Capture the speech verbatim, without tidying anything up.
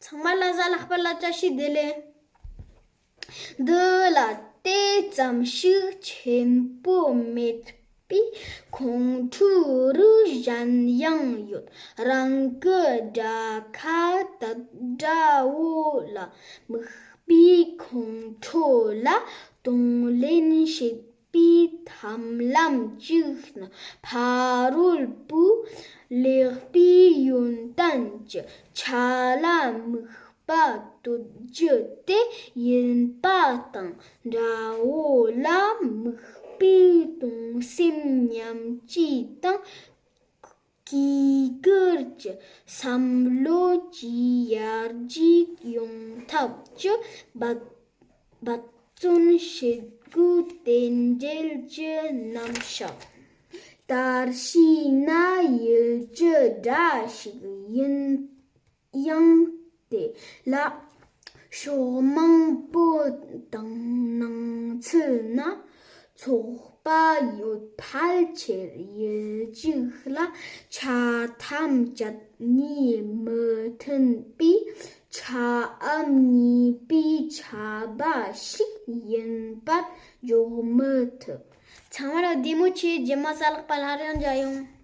ཚང་མ་ལ་གཟའ་ལྷག་པ་ལ་བཀྲ་ཤིས་བདེ་ལེགས། འདི་ལ་དེ་ཙམ་ཞིག་ཆེན་པོ་མེད་པའི་ཁོང་ཁྲོ་རུ་གཞན་ཡང་ཡོད། རང་གི་དགྲ་ཁ་དད་དགྲ་བོ་ལ་དམིགས་པའི་ཁོང་ཁྲོ་ལ་གདོང་ལེན་བྱེད་པའི་ཐབས་ལམ་གཅིག་ནི་ཕ་རོལ་པོས་ལེགས་པའི་ཡོན་ཏན་གྱི་ཆ་ལ་དམིགས་པ་གཏོད་རྒྱུ་དེ་ཡིན་པ་དང་། དགྲ་བོ་ལ་དམིགས་པའི་གདུང་སེམས་མཉམ་སྐྱེད་དང་། གུས་བཀུར་གྱི་བསམ་བློ་བཅས་ཡར་རྒྱས་ཡོང་ཐབས་ཀྱི་འབད་འབད་བརྩོན་བྱེད་དགོས། དེ་འབྲེལ་གྱི་རྣམ་གཞག་ལྟར་བྱས་ན། ཡུལ་གྱི་དགྲ་ཞིག་ཡིན་ཡང་དེ་ལ་ཕྱོགས་མང་པོ་དང་ནང་ཚུད་ན་ཚོགས་པ་ཡོད་ཕལ་ཆེར་ཡུལ་གཅིག་ལ་ཆ་ཐམས་ཅད་ནས་མི་མཐུན་པའི་ཆ་ཨ་ཉེས་པའི་ཆ་འབའ་ཞིག་ཡིན་པར་འཇོག་མི་ཐུབ། ཚང་མ་ལ་བདེ་མོ་བྱོས། རྗེས་མ་གཟའ་ལྷག་པ་སླར་ཡང་མཇལ་ཡོང་།